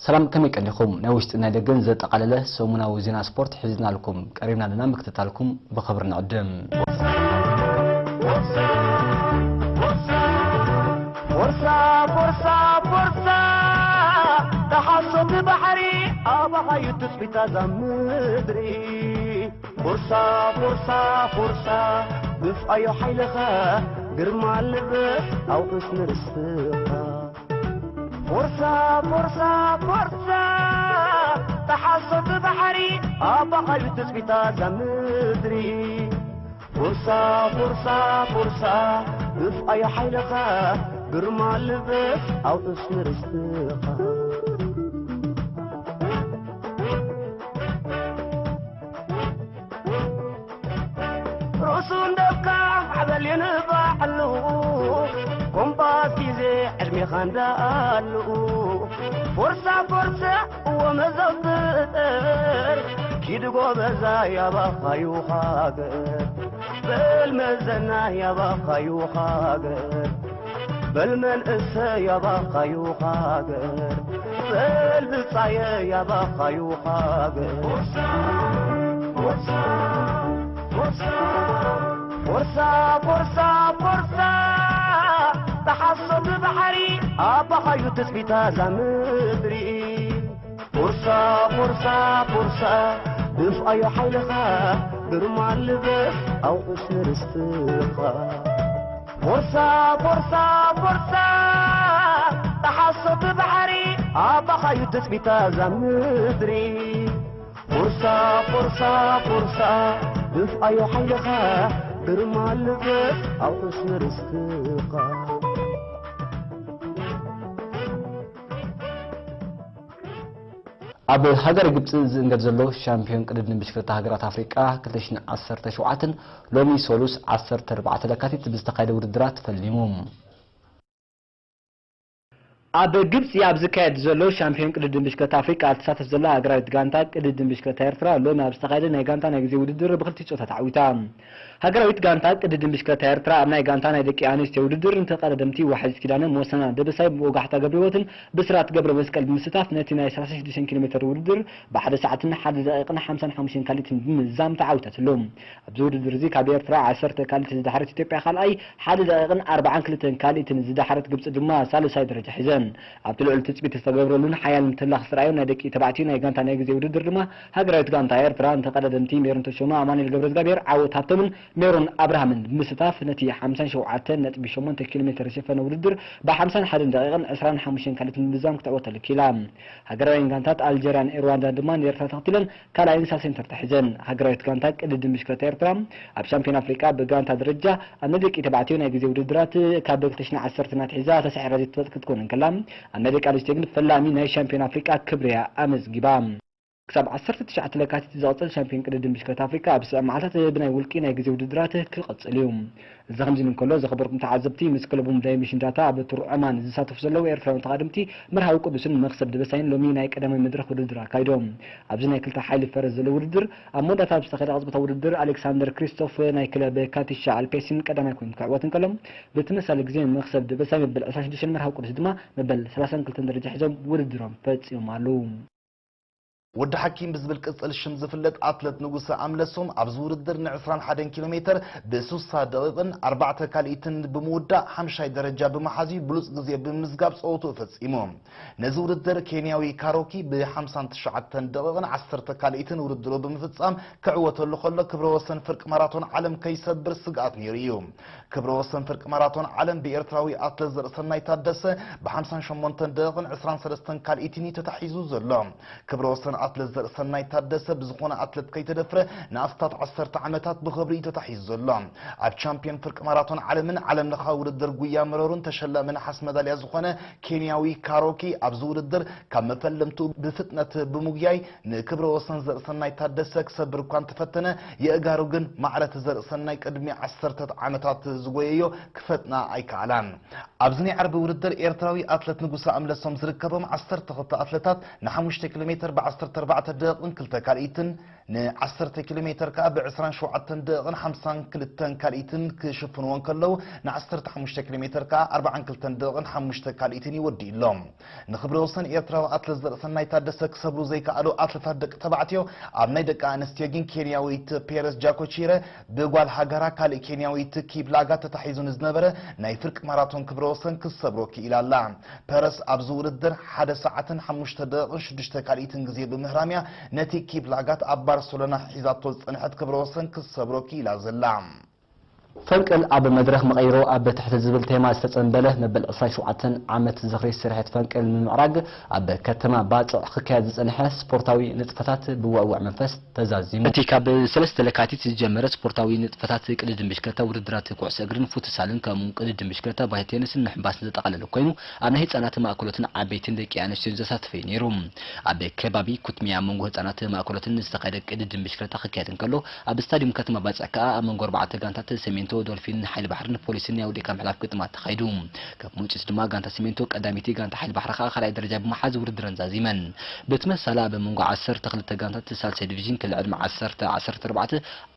ሰላም፣ ከመይ ቀኒኹም? ናይ ውሽጥን ናይ ደገን ዘጠቓለለ ሰሙናዊ ዜና ስፖርት ሒዝናልኩም ቀሪብና ኣለና። ምክትታልኩም ብኽብሪ ንዕድም። ፎርሳ ፎርሳ ፎርሳ ተሓሶት ባሕሪ ኣባኻዩ ትጽቢታ እዛ ምድሪ። ፎርሳ ፎርሳ ፎርሳ ግፍኣዮ ሓይልኻ ግርማ ልበስ ኣውቅስ ንርስትኻ። ፎርሳ ፎርሳ ፎርሳ ተሓሶት ባሕሪ ኣባኻዩ ትጽቢታ እዛ ምድሪ። ፎርሳ ፎርሳ ፎርሳ ግፍኣዮ ሓይልኻ ግርማ ልበስ ኣውቅስ ንርስትኻ። ርእሱ እንደካ ማዕበል የንባዕሉ ኮምባስ ግዜ ዕድሜኻ እንዳኣሉ ፎርሳ ፎርሳ እዎ መዘክር ኪድ ጎበዛ ያባኻዩ ሃገር በል መዘና ያባኻዩ ሃገር በል መንእሰ ያባኻዩ ሃገር በል ብጻየ ያባኻዩ ሃገር ፎርሳ ፎርሳ ፎርሳ ተሓሶት ባሕሪ ኣባኻዩ ትጽቢታ እዛ ምድሪ። ፎርሳ ፎርሳ ፎርሳ ድፍኣዮ ሓይልኻ ግርማ ልበስ ኣውቅስ ንርስትኻ። ፎርሳ ፎርሳ ፎርሳ ተሓሶት ባሕሪ ኣባኻዩ ትጽቢታ እዛ ምድሪ። ፎርሳ ፎርሳ ፎርሳ ድፍኣዮ ሓይልኻ ግርማ ልበስ ኣውቅስ ንርስትኻ። ኣብ ሃገረ ግብጺ ዝእንገድ ዘሎ ሻምፒዮን ቅድድም ብሽክለታ ሃገራት ኣፍሪቃ ክልተ ሽሕን ዓሰርተ ሸውዓተን ሎሚ ሰሉስ ዓሰርተ ኣርባዕተ ለካቲት ብዝተኻየደ ውድድራት ፈሊሙ። ኣብ ግብጺ ኣብ ዝካየድ ዘሎ ሻምፒዮን ቅድድም ብሽክለታ ኣፍሪቃ ትሳተፍ ዘላ ሃገራዊት ጋንታ ቅድድም ብሽክለታ ኤርትራ ሎሚ ኣብ ዝተኻየደ ናይ ጋንታ ናይ ግዜ ውድድር ብክልቲኡ ጾታ ተዓዊታ። ሃገራዊት ጋንታ ቅድድም ብሽክለታ ኤርትራ ኣብ ናይ ጋንታ ናይ ደቂ ኣንስትዮ ውድድር ንተቐዳደምቲ ዋሕዚት ኪዳነ፣ ሞሰና ደበሳይ፣ ወጋሕታ ገብረህይወትን ብስራት ገብረመስቀል ብምስታፍ ነቲ ናይ ሰላሳ ሽዱሽተ ኪሎ ሜተር ውድድር ብሓደ ሰዓትን ሓደ ደቂቕን ሓምሳን ሓሙሽተን ካልኢትን ብምዝዛም ተዓዊታትሉ። ኣብዚ ውድድር እዚ ካብ ኤርትራ ዓሰርተ ካልኢት ዝደሓረት ኢትዮጵያ ካልኣይ፣ ሓደ ደቂቕን ኣርባዓን ክልተን ካልኢትን ዝደሓረት ግብጺ ድማ ሳልሳይ ደረጃ ሒዘን። ኣብቲ ልዑል ትጽቢት ዝተገብረሉን ሓያልን ተላኽ ዝተራእዮ ናይ ደቂ ተባዕትዮ ናይ ጋንታ ናይ ግዜ ውድድር ድማ ሃገራዊት ጋንታ ኤርትራ ንተቐዳደምቲ ሜሮን ተሾመ፣ ኣማኑኤል ገብረዝጋብሔር፣ ዓወት ሃብቶምን ሜሮን ኣብርሃምን ብምስታፍ ነቲ ሓምሳን ሸውዓተን ነጥቢ ሸሞንተ ኪሎ ሜተር ዝሸፈነ ውድድር ብሓምሳን ሓደን ደቂቕን ዕስራን ሓሙሽተን ካልኢትን ብምዝዛም ክትዕወተሉ ክኢላ። ሃገራውያን ጋንታት ኣልጀርያን ሩዋንዳን ድማ ንኤርትራ ተኸቲለን ካልኣይን ሳልሳይን ተርታ ሒዘን። ሃገራዊት ጋንታ ቅድድም ብሽክለታ ኤርትራ ኣብ ሻምፒዮን ኣፍሪቃ ብጋንታ ደረጃ ኣብ ናይ ደቂ ተባዕትዮ ናይ ግዜ ውድድራት ካብ ክልተ ሽሕን ዓሰርተን ኣትሒዛ ተሳዒራ ዘይትፈልጥ ክትኮን እንከላ፣ ኣብ ናይ ደቂ ኣንስትዮ ግን ፈላሚ ናይ ሻምፒዮን ኣፍሪቃ ክብሪ'ያ ኣመዝጊባ። ክሳብ ዓሰርተ ትሽዓተ ለካቲት ዝቕጽል ሻምፒዮን ቅድድም ብሽክለታ ኣፍሪቃ ኣብ ስዑብ መዓልታት ብናይ ውልቂ ናይ ግዜ ውድድራት ክቕጽል እዩ። እዚ ከምዚ ኢሉ እንከሎ፣ ዝኸበርኩም ተዓዘብቲ፣ ምስ ክለቦም ዳይመሽን ዳታ ኣብ ቱር ዖማን ዝሳተፉ ዘለዉ ኤርትራውያን ተቓደምቲ መርሃዊ ቅዱስን መኽሰብ ደበሳይን ሎሚ ናይ ቀዳማይ መድረኽ ውድድር ኣካይዶም። ኣብዚ ናይ ክልተ ሓይሊ ፈረስ ዘሎ ውድድር ኣብ መወዳእታ ኣብ ዝተኻየደ ቅጽበታዊ ውድድር ኣሌክሳንደር ክሪስቶፍ ናይ ክለብ ካቲሻ ኣልፔሲን ቀዳማይ ኮይኑ ክዕወት እንከሎ፣ ብተመሳሳሊ ግዜ መኽሰብ ደበሳይ መበል ዕስራን ሽዱሽተን መርሃዊ ቅዱስ ድማ መበል ሰላሳን ክልተን ደረጃ ሒዞም ውድድሮም ፈጺሞም ኣለዉ። ወዲ ሓኪም ብዝብል ቅጽል ሽም ዝፍለጥ ኣትለት ንጉሰ ኣምለሶም ኣብዚ ውድድር ን ዕስራን ሓደን ኪሎ ሜተር ብሱሳ ደቂቕን ኣርባዕተ ካልኢትን ብምውዳእ ሓምሻይ ደረጃ ብምሓዝ እዩ ብሉጽ ግዜ ብምምዝጋብ ጸወትኡ ፈጺሙ። ነዚ ውድድር ኬንያዊ ካሮኪ ብ ሓምሳን ትሽዓተን ደቂቕን ዓሰርተ ካልኢትን ውድድሩ ብምፍጻም ክዕወተሉ ከሎ ክብረ ወሰን ፍርቂ ማራቶን ዓለም ከይሰብር ስግኣት ነይሩ እዩ። ክብረ ወሰን ፍርቂ ማራቶን ዓለም ብኤርትራዊ ኣትለት ዘርእሰናይ ታደሰ ብ ሓምሳን ሸሞንተን ደቂቕን ዕስራን ሰለስተን ካልኢትን እዩ ተታሒዙ ዘሎ። ክብረ ወሰን ኣትለት ዘርእሰናይ ታደሰ ብዝኾነ ኣትለት ከይተደፍረ ንኣስታት ዓሰርተ ዓመታት ብኽብሪ እዩ ተታሒዙ ዘሎ። ኣብ ቻምፒዮን ፍርቂ ማራቶን ዓለምን ዓለምለኻዊ ውድድር ጉያ መረሩን ተሸላሚ ነሓስ መዳልያ ዝኾነ ኬንያዊ ካሮኪ ኣብዚ ውድድር ካብ መፈለምትኡ ብፍጥነት ብምጉያይ ንክብረ ወሰን ዘርእሰናይ ታደሰ ክሰብር እኳ እንተፈተነ፣ የእጋሩ ግን ማዕረ እቲ ዘርእሰናይ ቅድሚ ዓሰርተታት ዓመታት ዝጎየዮ ክፈጥና ኣይከኣላን። ኣብዚ ናይ ዓርቢ ውድድር ኤርትራዊ ኣትለት ንጉሰ ኣምለሶም ዝርከቦም ዓሰርተ ክልተ ኣትለታት ንሓሙሽተ ኪሎ ሜተር ብ ዓሰርተ ኣርባዕተ ደቂቕን ክልተ ካልኢትን፣ ን10 ኪሎ ሜትር ከኣ ብ27 ደቂቕን ሓምሳን ክልተን ካልኢትን ክሽፍንዎ እንከለዉ፣ ን15 ኪሎ ሜትር ከኣ ኣርባዓን ክልተን ደቂቕን ሓሙሽተ ካልኢትን ይወድእሎም። ንክብረ ወሰን ኤርትራዊ ኣትለት ዘርእሰናይ ታደሰ ክሰብሩ ዘይከኣሉ ኣትለታት ደቂ ተባዕትዮ፣ ኣብ ናይ ደቂ ኣንስትዮ ግን ኬንያዊት ፔረስ ጃኮቺረ ብጓል ሃገራ ካልእ ኬንያዊት ኪፕላጋ ተታሒዙ ንዝነበረ ናይ ፍርቂ ማራቶን ክብረ ወሰን ክሰብሮ ክኢላ ኣላ። ፐረስ ኣብዚ ውድድር ሓደ ሰዓትን ሓሙሽተ ደቂቕን ሽዱሽተ ካልኢትን ግዜ ብምህራምያ ነቲ ኪፕላጋት ኣብ ባርሰሎና ሒዛቶ ዝጸንሐት ክብረ ወሰን ክሰብሮ ክኢላ ዘላ። ፈንቅል ኣብ መድረኽ መቐይሮ ኣብ ትሕቲ ዝብል ቴማ ዝተጸንበለ መበል ዕስራን ሸውዓተን ዓመት ዝኽሪ ስርሒት ፈንቅል ንምምዕራግ ኣብ ከተማ ባጽዕ ክካየድ ዝጸንሐ ስፖርታዊ ንጥፈታት ብውዕውዕ መንፈስ ተዛዚሙ። እቲ ካብ ሰለስተ ለካቲት ዝጀመረ ስፖርታዊ ንጥፈታት ቅድድም ብሽክለታ ውድድራት ኩዕሶ እግርን ፉትሳልን ከምኡ ቅድድም ብሽክለታ ባይቴንስን ምሕንባስን ዘጠቓለለ ኮይኑ ኣብ ናይ ህጻናት ማእከሎትን ዓበይትን ደቂ ኣንስትዮን ዘሳተፈ እዩ ነይሩ። ኣብ ከባቢ ኩትሚያ መንጎ ህጻናት ማእከሎትን ዝተኻየደ ቅድድም ብሽክለታ ክካየድ እንከሎ ኣብ ስታዲየም ከተማ ባጽዕ ከኣ ኣብ መንጎ ኣርባዕተ ጋንታት ሰሜንቶ፣ ዶልፊን፣ ሓይሊ ባሕርን ፖሊስን ናይ ኣውዲእካ ምሕላፍ ግጥማት ተኻይዱ። ካብ ምውጺት ድማ ጋንታ ሰሜንቶ ቀዳሚቲ፣ ጋንታ ሓይሊ ባሕሪ ከኣ ካልኣይ ደረጃ ብምሓዝ ውድድረን ዛዚመን። ብትመሳሊ ኣብ መንጎ ዓሰርተ ክልተ ጋንታት ሳልሳይ ዲቪዥን ክልተ ዕድመ ዓሰርተ ዓሰርተ ኣርባዕተ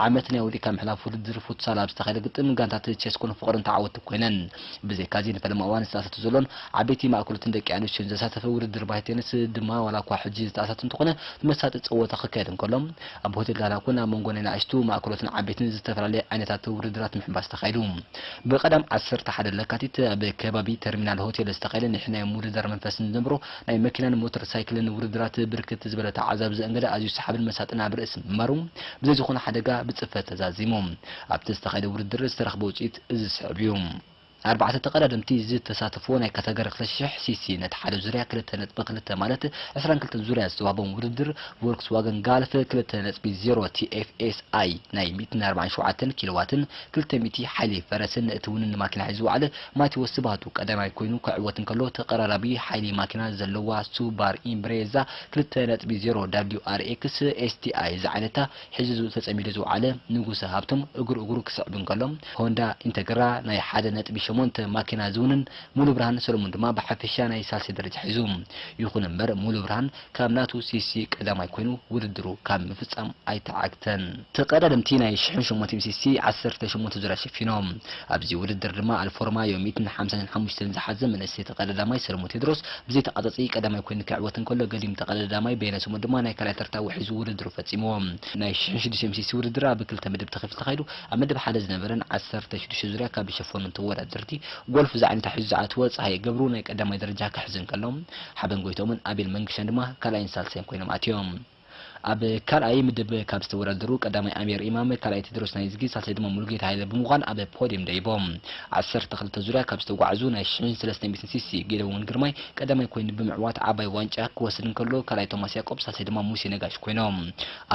ዓመት ናይ ኣውዲእካ ምሕላፍ ውድድር ፉትሳል ኣብ ዝተኻየደ ግጥም ጋንታት ቸስኮን ፍቕርን ተዓወትቲ ኮይነን። ብዘይካዚ ንፈለማ እዋን ዝተኣሳቱ ዘሎን ዓበይቲ ማእከሎትን ደቂ ኣንስትዮን ዘሳተፈ ውድድር ባይቴንስ ድማ ዋላ እኳ ሕጂ ዝተኣሳቱ እንተኾነ መሳጢ ጸወታ ክካየድ እንከሎ ኣብ ሆቴል ዳላኩን ኣብ መንጎ ናይ ንኣሽቱ ማእከሎትን ዓበይትን ዝተፈላለየ ዓይነታት ውድድራት ምሕንባስ ተኻይዱ። ብቐዳም ዓሰርተ ሓደ ለካቲት ኣብ ከባቢ ተርሚናል ሆቴል ዝተኻየደ ናይ ሕናይ ምውድዳር መንፈስ ንዝነብሮ ናይ መኪናን ሞተር ሳይክልን ውድድራት ብርክት ዝበለ ተዓዛቢ ዘእንገደ ኣዝዩ ሰሓብን መሳጥን ኣብ ርእሲ ምንባሩ ብዘይ ዝኾነ ሓደጋ ብጽፈት ተዛዚሙ። ኣብቲ ዝተኻየደ ውድድር ዝተረኽበ ውጽኢት እዚ ዝስዕብ እዩ። ኣርባዕተ ተቐዳደምቲ ዝተሳተፍዎ ናይ ካተጎሪ ክልተ ሽሕ ሲሲ ነቲ ሓደ ዙርያ ክልተ ነጥቢ ክልተ ማለት ዕስራን ክልተን ዙርያ ዝተዋህቦም ውድድር ቮልክስዋገን ጋልፍ ክልተ ነጥቢ ዜሮ ቲ ኤፍ ኤስ ኣይ ናይ ሚእትን ኣርባዓን ሸውዓተን ኪሎዋትን ክልተ ሚእቲ ሓይሊ ፈረስን እቲ ውንን ማኪና ሒዙ ዝወዓለ ማቴዎስ ስብሃቱ ቀዳማይ ኮይኑ ክዕወት እንከሎ ተቐራራቢ ሓይሊ ማኪና ዘለዋ ሱባር ኢምብሬዛ ክልተ ነጥቢ ዜሮ ዳብሊው ኣር ኤክስ ኤስ ቲ ኣይ ዝዓይነታ ሒዙ ተጸሚዱ ዝወዓለ ንጉሰ ሃብቶም እግሩ እግሩ ክስዕብ እንከሎ ሆንዳ ኢንተግራ ናይ ሓደ ነጥቢ ሸሞንተ ማኪና ዝውንን ሙሉ ብርሃን ሰለሙን ድማ ብሓፈሻ ናይ ሳልሳይ ደረጃ ሒዙ። ይኹን እምበር ሙሉ ብርሃን ካብ ናቱ ሲሲ ቀዳማይ ኮይኑ ውድድሩ ካብ ምፍጻም ኣይተዓግተን። ተቐዳደምቲ ናይ ሽሕን ሸሞንተን ሲሲ ዓሰርተ ሸሞንተ ዙርያ ሸፊኖም። ኣብዚ ውድድር ድማ ኣልፎ ሮማዮ ሚእትን ሓምሳን ሓሙሽተን ዝሓዘ መንእሰይ ተቐዳዳማይ ሰለሙ ቴድሮስ ብዘይ ተቓጸጺ ቀዳማይ ኮይኑ ክዕወት እንከሎ፣ ገዲም ተቐዳዳማይ በየነ ስሙ ድማ ናይ ካልኣይ ተርታ ውሒዙ ውድድሩ ፈጺምዎ። ናይ ሽሕን ሽዱሽተን ኤምሲሲ ውድድር ኣብ ክልተ መደብ ተኸፊሉ ተኻይዱ። ኣብ መደብ ሓደ ዝነበረን ዓሰርተ ሽዱሽተ ዙርያ ካብ ዝሸፈኑ ተወዳደርቲ፣ ጎልፍ ዝዓይነታ ሒዙ ዝኣተወ ጸሃየ ገብሩ ናይ ቀዳማይ ደረጃ ክሕዝ እንከሎ፣ ሓበን ጎይቶምን ኣቤል መንገሻን ድማ ካልኣይን ሳልሳይን ኮይኖም ኣትዮም። ኣብ ካልኣይ ምድብ ካብ ዝተወዳደሩ፣ ቀዳማይ ኣሚር ኢማም፣ ካልኣይ ቴድሮስ ናይዝጊ፣ ሳልሳይ ድማ ሙሉጌታ ሃይለ ብምዃን ኣብ ፖድየም ደይቦም። ዓሰርተ ክልተ ዙርያ ካብ ዝተጓዕዙ፣ ናይ ሽሕን ሰለስተን ሚእትን ሲሲ ጌደዎን ግርማይ ቀዳማይ ኮይኑ ብምዕዋት ዓባይ ዋንጫ ክወስድ እንከሎ፣ ካልኣይ ቶማስ ያዕቆብ፣ ሳልሳይ ድማ ሙሴ ነጋሽ ኮይኖም።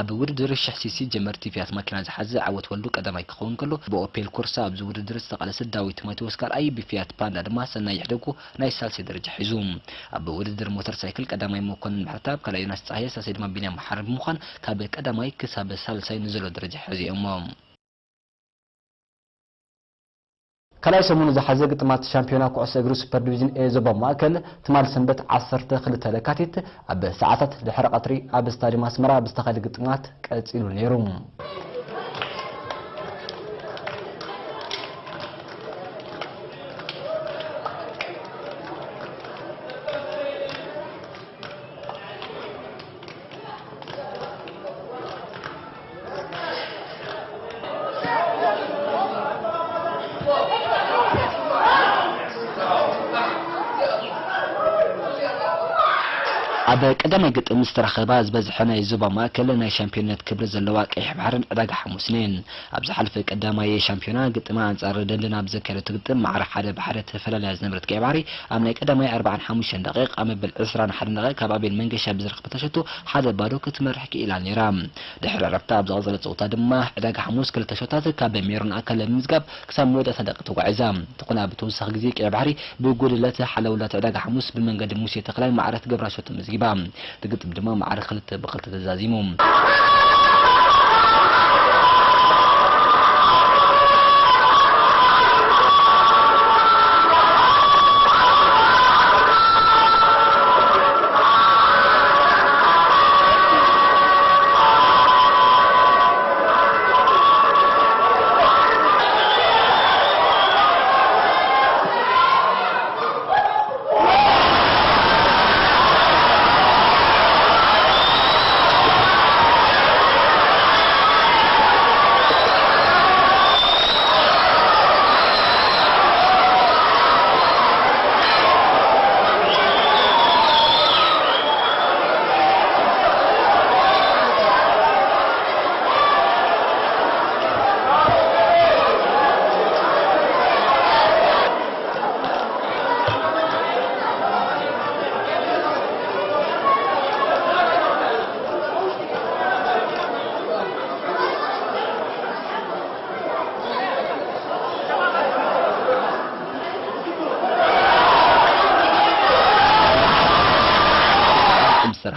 ኣብ ውድድር ሽሕ ሲሲ ጀመርቲ ፊያት ማኪና ዝሓዘ ዓወት ወልዱ ቀዳማይ ክኸውን ከሎ፣ ብኦፔል ኮርሳ ኣብዚ ውድድር ዝተቓለሰ ዳዊት ማቴዎስ ካልኣይ፣ ብፊያት ፓንዳ ድማ ሰናይ ይሕደጉ ናይ ሳልሳይ ደረጃ ሒዙ። ኣብ ውድድር ሞተር ሳይክል ቀዳማይ መኮንን ምሕረተኣብ፣ ካልኣይ ዮናስ ጸሃየ፣ ሳልሳይ ድማ ቢንያም መሓሪ ብምዃን ካብ ቀዳማይ ክሳብ ሳልሳይ ንዘሎ ደረጃ ሒዞምዎ። ካልኣይ ሰሙን ዝሓዘ ግጥማት ሻምፒዮና ኩዕሶ እግሪ ሱፐር ዲቪዥን ኤ ዞባ ማእከል ትማል ሰንበት ዓሰርተ ክልተ ለካቲት ኣብ ሰዓታት ድሕሪ ቀትሪ ኣብ ስታድየም ኣስመራ ብዝተኻየደ ግጥማት ቀጺሉ ነይሩ። ኣብ ቀዳማይ ግጥም ዝተረኸባ ዝበዝሐ ናይ ዞባ ማእከል ናይ ሻምፒዮንነት ክብሪ ዘለዋ ቀይሕ ባሕርን ዕዳጋ ሓሙስን እየን። ኣብ ዝሓለፈ ቀዳማይ ሻምፒዮና ግጥማ ኣንጻር ደንደን ኣብ ዘካየደቶ ግጥም ማዕረ ሓደ ብሓደ ተፈላልያ ዝነበረት ቀይሕ ባሕሪ ኣብ ናይ ቀዳማይ ኣርባዓን ሓሙሽተን ደቂቕ ኣብ መበል ዕስራን ሓደን ደቂቕ ካብ ኣቤል መንገሻ ብዝረኸበታ ሸቶ ሓደ ባዶ ክትመርሕ ክኢላ ነይራ። ድሕሪ ዕረፍቲ ኣብ ዝቐጸለ ጸወታ ድማ ዕዳጋ ሓሙስ ክልተ ሸቶታት ካብ ሜሮን ኣካለ ብምምዝጋብ ክሳብ መወዳእታ ደቂቕ ተጓዒዛ። እንተኾነ ኣብ ተወሳኺ ግዜ ቀይሕ ባሕሪ ብጉድለት ሓለውላ እቲ ዕዳጋ ሓሙስ ብመንገዲ ሙሴ ተኽላይ ማዕረ ትገብራ ሸቶ መዝጊባ። እቲ ግጥም ድማ ማዕረ ክልተ ብክልተ ተዛዚሙ።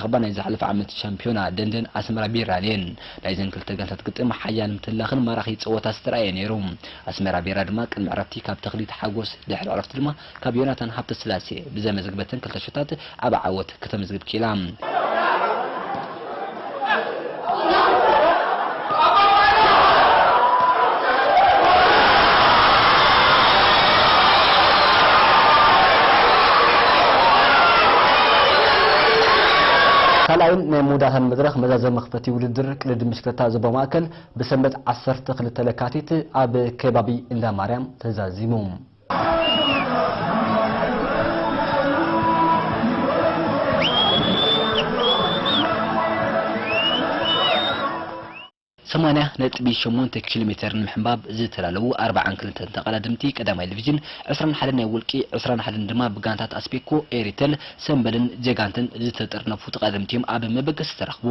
እባ ናይ ዝሓለፈ ዓመት ሻምፒዮና ደንደን ኣስመራ ቢራን እየን። ናይዘን ክልተ ጋንታት ግጥም ሓያል ምትላኽን ማራኺ ጸወታ ዝተራእየ ነይሩ። ኣስመራ ቢራ ድማ ቅድሚ ዕረፍቲ ካብ ተኽሊት ሓጎስ፣ ድሕሪ ዕረፍቲ ድማ ካብ ዮናታን ሃብተስላሴ ብዘመዝግበተን ክልተ ሸታት ኣብ ዓወት ከተመዝግብ ክኢላ። ካልኣይን ናይ መወዳእታን መድረኽ መዛዘሚ መኽፈቲ ውድድር ቅድድም ብሽክለታ ዞባ ማእከል ብሰንበት ዓሰርተ ክልተ ለካቲት ኣብ ከባቢ እንዳ ማርያም ተዛዚሙ። ሰማንያ ነጥቢ ሸሞንተ ኪሎ ሜተር ንምሕንባብ ዝተዳለዉ ኣርባዓን ክልተን ተቐዳደምቲ ቀዳማይ ዲቪዥን፣ ዕስራን ሓደን ናይ ውልቂ፣ ዕስራን ሓደን ድማ ብጋንታት ኣስፔኮ፣ ኤሪተል፣ ሰምበልን ጀጋንትን ዝተጠርነፉ ተቐዳደምቲ እዮም ኣብ መበገሲ ዝተረኽቡ።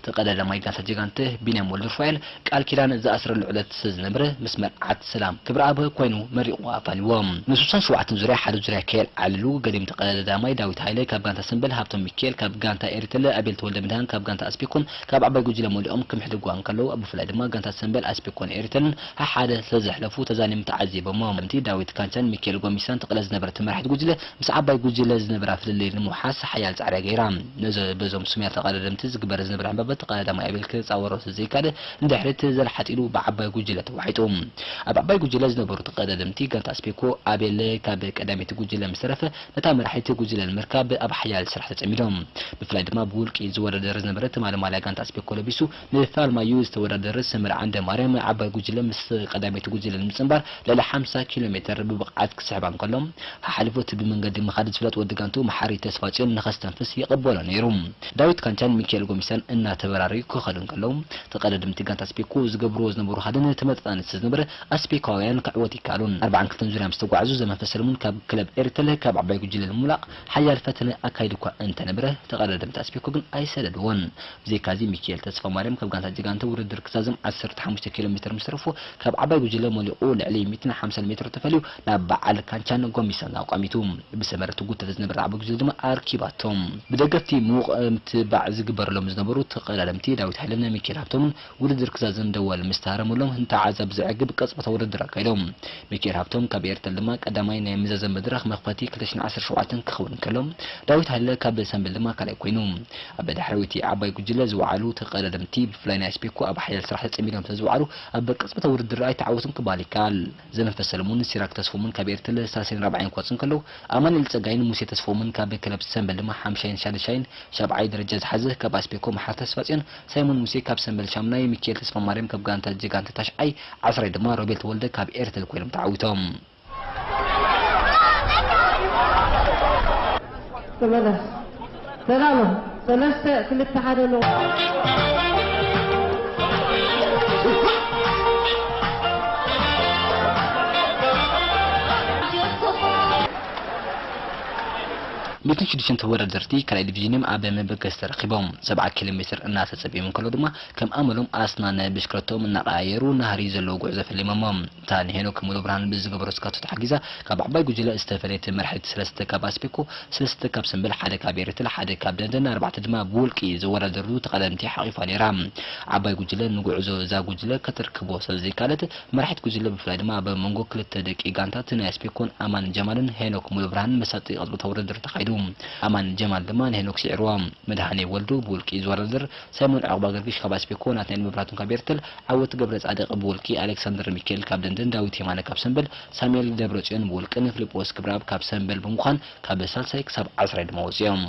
ተቐዳዳማይ ጋንታ ጀጋንት ቢንያም ወልደሩፋኤል ቃል ኪዳን ዝኣስረሉ ዕለት ስለ ዝነበረ ምስ መርዓት ሰላም ክብረኣብ ኮይኑ መሪቑ ኣፋንዎ። ንስሳን ሸውዓተን ዙርያ ሓደ ዙርያ ከየልዓልሉ ገዲም ተቐዳዳማይ ዳዊት ሃይለ ካብ ጋንታ ሰምበል፣ ሃብቶም ሚካኤል ካብ ጋንታ ኤሪተል፣ ኣቤል ተወልደ መድሃን ካብ ጋንታ ኣስፔኮን ካብ ዓባይ ጉጅለ መሊኦም ክምሕድጓ እንከለዉ፣ ብፍላይ ድማ ጋንታ ሰምበል ኣስፔኮን ኤሪተልን ሓደ ስለ ዘሕለፉ ተዛኒም ተዓዚቦሞ። ከምቲ ዳዊት ካንቻን ሚካኤል ጎሚሳን ተቕለ ዝነበረት መራሒት ጉጅለ ምስ ዓባይ ጉጅለ ዝነበራ ፍልልይ ንምውሓስ ሓያል ጻዕሪ ገይራ። ነዞ በዞም ስሙያት ተቐዳደምቲ ዝግበር ዝነበረ ሕንባበት ተቐዳዳማይ ኣቤል ክጻወሮ ስለ ዘይካለ ንድሕሪት ዘልሓጢሉ ብዓባይ ጉጅለ ተዋሒጡ። ኣብ ዓባይ ጉጅለ ዝነበሩ ተቐዳደምቲ ጋንታ ኣስፔኮ ኣቤል ካብ ቀዳመይቲ ጉጅለ ምስ ተረፈ ነታ መራሒት ጉጅለ ንምርካብ ኣብ ሓያል ስራሕ ተጸሚዶም። ብፍላይ ድማ ብውልቂ ዝወዳደር ዝነበረ ትማሊ ማልያ ጋንታ ኣስፔኮ ለቢሱ ንፋልማዩ ዝተወዳደረ ሰመር ዓንደ ማርያም ዓባይ ጉጅለ ምስ ቀዳመይቲ ጉጅለ ንምጽንባር ልዕሊ ሓምሳ ኪሎ ሜተር ብብቕዓት ክስሕባ እንከሎ፣ ሓሓሊፉ እቲ ብመንገዲ ምኻድ ዝፍለጥ ወዲ ጋንቱ መሓሪ ተስፋጽዮን ንኸስተንፍስ ይቕበሎ ነይሩ። ዳዊት ካንቻን ሚካኤል ጎሚሳን እናተበራረዩ ክኸዱ እንከለዉ፣ ተቐዳደምቲ ጋንታ ኣስፔኮ ዝገብርዎ ዝነበሩ ሃድን ተመጣጣኒ ስለ ዝነበረ ኣስፔካውያን ክዕወት ይከኣሉን። ኣርባዓን ክልተን ዙርያ ምስ ተጓዕዙ፣ ዘመንፈስ ሰለሙን ካብ ክለብ ኤርተለ ካብ ዓባይ ጉጅለ ንምውላቕ ሓያል ፈተነ ኣካይዱ እኳ እንተነበረ፣ ተቐዳደምቲ ኣስፔኮ ግን ኣይሰደድዎን። ብዘይካዚ፣ ሚካኤል ተስፋማርያም ካብ ጋንታ ጀጋንተ ውድድር ክዛዘም ዓሰርተ ሓሙሽተ ኪሎ ሜተር ምስ ተረፎ፣ ካብ ዓባይ ጉጅለ መሊቑ ልዕሊ ሚእትን ሓምሳን ሜትሮ ተፈልዩ ናብ በዓል ካንቻን ጎሚሳን ኣቋሚቱ። ብሰመረ ትጉተት ዝነበረት ዓባይ ጉጅለ ድማ ኣርኪባቶም። ብደገፍቲ ምዉቕ ምትባዕ ዝግበረሎም ዝነበሩ ተቐዳደምቲ ዳዊት ሃይለን ሚካኤል ሃብቶምን ውድድር ክዛዘም ደወል ምስ ተሃረመሎም፣ ንተዓዛቢ ዘዕግብ ቅጽበታዊ ውድድር ኣካይዶም። ሚካኤል ሃብቶም ካብ ኤርተል ድማ ቀዳማይ ናይ መዛዘሚ መድረኽ መኽፈቲ ክልተ ሽሕን ዓሰርተ ሸውዓተን ክኸውን ከሎ፣ ዳዊት ሃይለ ካብ ሰምበል ድማ ካልኣይ ኮይኑ። ኣብ ዳሕረወይቲ ዓባይ ጉጅለ ዝወዓሉ ተቐዳደምቲ፣ ብፍላይ ናይ ኣስፔኮ፣ ኣብ ሓያል ስራሕ ተጸሚዶም ስለ ዝወዓሉ፣ ኣብ ቅጽበታዊ ውድድር ኣይተዓወቱን ክበሃል ይከኣል። ዘመንፈስ ሰለሙን፣ ሲራክ ተስፎምን ካብ ኤርተለ ሳልሳይን ራብዓይን ክወጽኡ እንከለዉ፣ ኣማኑኤል ጸጋይን ሙሴ ተስፎምን ካብ ክለብ ሰምበል ድማ ሓምሻይን ሻድሻይን ሻብዓይ ደረጃ ዝሓዘ፣ ካብ ኣስፔኮ መሓር ተስፋጽዮን፣ ሳይሞን ሙሴ ካብ ሰምበል ሻምናይ፣ ሚካኤል ተስፋማርያም ካብ ጋንታ ጀጋንተ ታሽዓይ፣ ዓስራይ ድማ ሮቤል ተወልደ ካብ ኤርተል ኮይኖም ተዓዊቶም። ተመለስ። ሰላም። ሰለስተ፣ ክልተ፣ ሓደ ኣለዎ። ሚእትን ሽዱሽተን ተወዳደርቲ ካልኣይ ዲቪዥን እዮም ኣብ መበገሲ ተረኺቦም። ሰብዓ ኪሎ ሜትር እናተጸበዮም እንከሎ ድማ ከም ኣመሎም ኣስናነ ብሽክለቶም እናቐያየሩ ናህሪ ዘለዎ ጉዕዞ ፈሊሞሞ። እታ ንሄኖክ ሙሉብርሃን ብዝገበሮ ስካቶ ተሓጊዛ ካብ ዓባይ ጉጅለ ዝተፈለየት መራሒት ሰለስተ ካብ ኣስፔኮ፣ ሰለስተ ካብ ሰምበል፣ ሓደ ካብ ኤርትል፣ ሓደ ካብ ደንደን፣ ኣርባዕተ ድማ ብውልቂ ዝወዳደሩ ተቐዳደምቲ ሓቒፋ ነይራ። ዓባይ ጉጅለ ንጉዕዞ እዛ ጉጅለ ከተርክቦ ስለ ዘይካለት፣ መራሒት ጉጅለ ብፍላይ ድማ ኣብ መንጎ ክልተ ደቂ ጋንታት ናይ ኣስፔኮን ኣማን ጀማልን ሄኖክ ሙሉብርሃንን መሳጢ ቅጽበታዊ ውድድር ተኻይዱ። ኣማን ጀማል ድማ ንሄኖክ ስዒርዎ። መድሃኔ ወልዱ ብውልቂ ዝወዳደር፣ ሳይሞን ዕቑባ ገርግሽ ካብ ኣስፔኮ፣ ናትናኤል መብራህቱን ካብ ኤርትል፣ ዓወት ገብረጻድቕ ብውልቂ፣ ኣሌክሳንደር ሚካኤል ካብ ደንደን፣ ዳዊት የማነ ካብ ሰምበል፣ ሳሙኤል ደብረጽዮን ብውልቅን ፊልጶስ ክብረኣብ ካብ ሰምበል ብምዃን ካብ ሳልሳይ ክሳብ ዓስራይ ድማ ወጺኦም።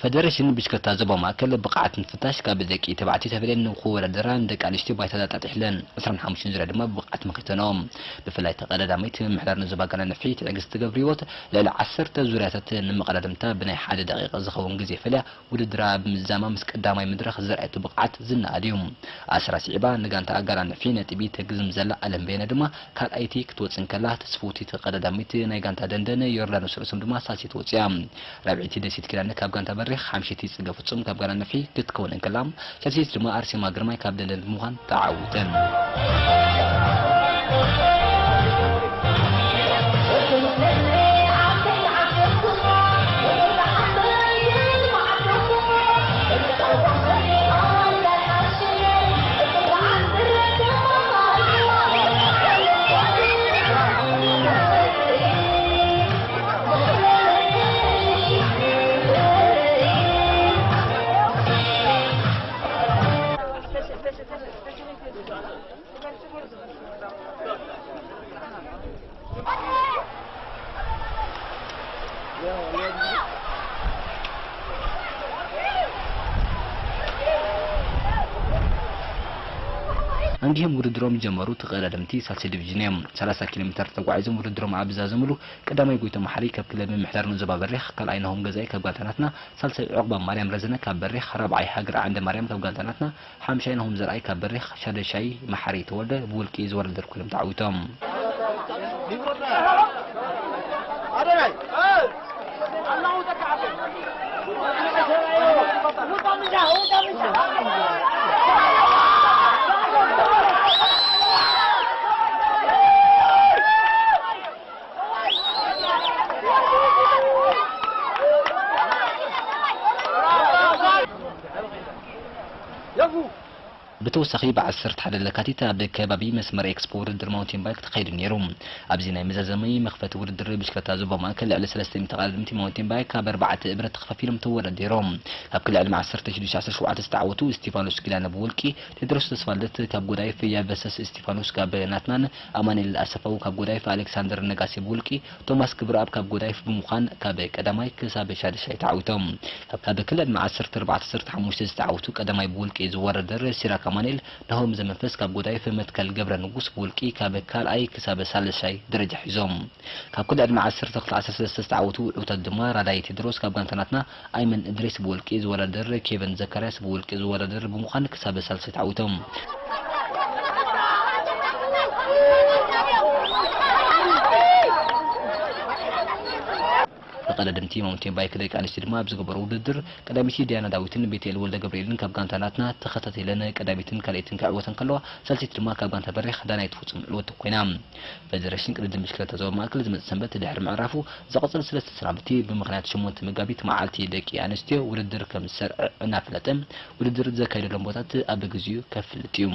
ፌደሬሽን ብሽክለታ ዞባ ማእከል ብቕዓት ምፍታሽ ካብ ደቂ ተባዕትዮ ተፈልየን ንክወዳደራ ንደቂ ኣንስትዮ ባይታ ኣጣጢሕለን። ዕስራን ሓሙሽተን ዙርያ ድማ ብብቕዓት መኺተንኦም። ብፍላይ ተቐዳዳሚት ምምሕዳር ዞባ ኣጋላንፍሒ ትዕግስቲ ገብረህይወት ልዕሊ ዓሰርተ ዙርያታት ንመቐዳድምታ ብናይ ሓደ ደቂቕ ዝኸውን ግዜ ፈልያ ውድድራ ብምዝዛማ ምስ ቀዳማይ መድረኽ ዘርኣየቶ ብቕዓት ዝነኣድ እዩ። ኣስራ ስዒባ ንጋንታ ኣጋላንፍሒ ነጥቢ ተግዝም ዘላ ኣለም በየነ ድማ ካልኣይቲ ክትወጽእ እንከላ፣ ተስፍውቲ ተቐዳዳሚት ናይ ጋንታ ደንደን ዮርዳኖስ ርእሶም ድማ ሳልሰይቲ ወጽያ። ራብዐይቲ ደሴት ኪዳነ ካብ ጋንታ በሪኽ፣ ሓምሸይቲ ጽገ ፍጹም ካብ ጋንታ ነፍሒ ክትከውን እንከላ፣ ሳልሰይቲ ድማ ኣርሴማ ግርማይ ካብ ደንደን ብምዃን ተዓዊተን። ኣንጊሆም ውድድሮም ጀመሩ። ተቐዳደምቲ ሳልሳይ ዲቪዥን እዮም። ሰላሳ ኪሎ ሜተር ተጓዒዞም ውድድሮም ኣብ ዝዛዘምሉ፣ ቀዳማይ ጎይቶም መሓሪ ካብ ክለብ ምምሕዳር ዞባ በሪኽ፣ ካልኣይ ናሆም ገዛኢ ካብ ጋንታ ናትና፣ ሳልሳይ ዑቕባ ማርያም ረዘነ ካብ በሪኽ፣ ራብዓይ ሃገር ዓንደ ማርያም ካብ ጋንታ ናትና፣ ሓምሻይ ናሆም ዘርኣይ ካብ በሪኽ፣ ሻደሻይ መሓሪ ተወልደ ብውልቂ ዝወዳደር ኮይኖም ተዓዊቶም። ብተወሳኺ፣ ብዓሰርተ ሓደ ለካቲት ኣብ ከባቢ መስመር ኤክስፖ ውድድር ማውንቴን ባይክ ተኻይዱ ነይሩ። ኣብዚ ናይ መዛዘሚ መኽፈቲ ውድድር ብሽክለታ ዞባ ማእከል ልዕሊ ሰለስተ ሚእቲ ተቐዳደምቲ ማውንቴን ባይክ ኣብ ኣርባዕተ እብረት ተኸፋፊሎም ተወዳዲሮም። ካብ ክሊ ዕድመ ዓሰርተ ሽዱሽተ ዓሰርተ ሸውዓተ ዝተዓወቱ እስቲፋኖስ ኪዳነ ብውልቂ፣ ቴድሮስ ተስፋልደት ካብ ጎዳይፍ፣ ያበሰስ እስቲፋኖስ ካብ ናትናን፣ ኣማኑኤል ኣሰፋው ካብ ጎዳይፍ፣ ኣሌክሳንደር ነጋሲ ብውልቂ፣ ቶማስ ክብረኣብ ካብ ጎዳይፍ ብምዃን ካብ ቀዳማይ ክሳብ ሻድሻይ ተዓዊቶም። ካብ ክሊ ዕድመ ዓሰርተ ኣርባዕተ ዓሰርተ ሓሙሽተ ዝተዓወቱ ቀዳማይ ብውልቂ ዝወዳደር ሲራክ ኣማኑኤል፣ ናሆም ዘመንፈስ ካብ ጎዳይፍ፣ መትከል ገብረ ንጉስ ብውልቂ ካብ ካልኣይ ክሳብ ሳልሳይ ደረጃ ሒዞም። ካብ ክሊ ዕድመ ዓሰርተ ክልተ ዓሰርተ ሰለስተ ዝተዓወቱ ዕውታት ድማ ራዳይ ቴድሮስ ካብ ጋንታ ናትና፣ ኣይመን እድሪስ ብውልቂ ዝወዳደር፣ ኬቨን ዘካርያስ ብውልቂ ዝወዳደር ብምዃን ክሳብ ሳልሳይ ተዓዊቶም። ተቐዳደምቲ ማውንቴን ባይክ ደቂ ኣንስትዮ ድማ ኣብ ዝገበሮ ውድድር ቀዳመይቲ ዲያና ዳዊትን ቤትኤል ወልደ ገብርኤልን ካብ ጋንታ ናትና ተኸታቲለን ቀዳመይትን ካልኣይትን ክዕወታ እንከለዋ፣ ሳልሰይቲ ድማ ካብ ጋንታ በሪኽ ዳናይት ፍጹም ዕውት ኮይና። ፌደሬሽን ቅድድም ብሽክለታ ዞባ ማእከል ዝመጽእ ሰንበት ድሕሪ ምዕራፉ ዝቕጽል ሰለስተ ሰናብቲ ብምኽንያት ሸሞንተ መጋቢት መዓልቲ ደቂ ኣንስትዮ ውድድር ከም ዝሰርዕ እናፍለጠ፣ ውድድር ዘካየደሎም ቦታት ኣብ ግዜኡ ከፍልጥ እዩ።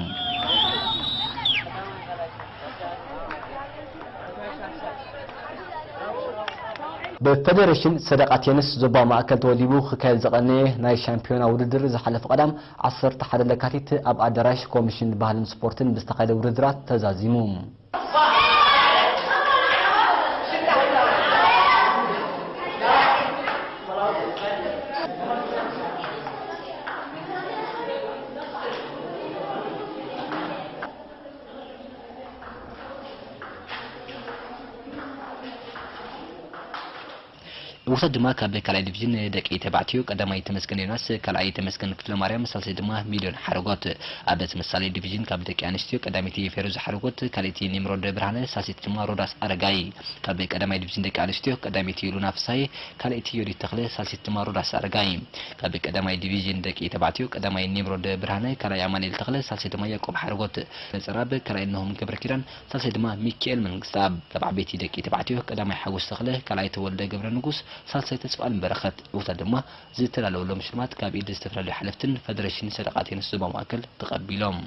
ብፌደሬሽን ሰደቓ ቴንስ ዞባ ማእከል ተወዲቡ ክካየድ ዝቐነየ ናይ ሻምፒዮና ውድድር ዝሓለፈ ቀዳም ዓሰርተ ሓደ ለካቲት ኣብ ኣዳራሽ ኮሚሽን ባህልን ስፖርትን ብዝተኻየደ ውድድራት ተዛዚሙ። ዕውታት ድማ ካብ ካልኣይ ዲቪዥን ደቂ ተባዕትዮ ቀዳማይ ተመስገን ዮናስ፣ ካልኣይ ተመስገን ክፍለማርያም፣ ሳልሳይ ድማ ሚልዮን ሓረጎት። ኣብ ተመሳሳሊ ዲቪዥን ካብ ደቂ ኣንስትዮ ቀዳመይቲ ፌሩዝ ሓረጎት፣ ካልኣይቲ ኒምሮድ ብርሃነ፣ ሳልሰይቲ ድማ ሮዳስ ኣረጋይ። ካብ ቀዳማይ ዲቪዥን ደቂ ኣንስትዮ ቀዳመይቲ ሉና ፍሳዬ፣ ካልኣይቲ ዮዲት ተኽለ፣ ሳልሰይቲ ድማ ሮዳስ ኣረጋይ። ካብ ቀዳማይ ዲቪዥን ደቂ ተባዕትዮ ቀዳማይ ኒምሮድ ብርሃነ፣ ካልኣይ ኣማኑኤል ተኽለ፣ ሳልሳይ ድማ ያዕቆብ ሓረጎት። ነጸራብ፣ ካልኣይ ናሆም ገብረ ኪዳን፣ ሳልሳይ ድማ ሚኪኤል መንግስተኣብ። ካብ ዓበይቲ ደቂ ተባዕትዮ ቀዳማይ ሓጎስ ተኽለ፣ ካልኣይ ተወልደ ገብረ ንጉስ፣ ሳልሳይ ተስፋኣለም በረኸት። ዕውታት ድማ ዝተላለወሎም ሽልማት ካብ ኢድ ዝተፈላለዩ ሓለፍትን ፈደሬሽን ሰደቓ ቴንስ ዞባ ማእከል ተቐቢሎም።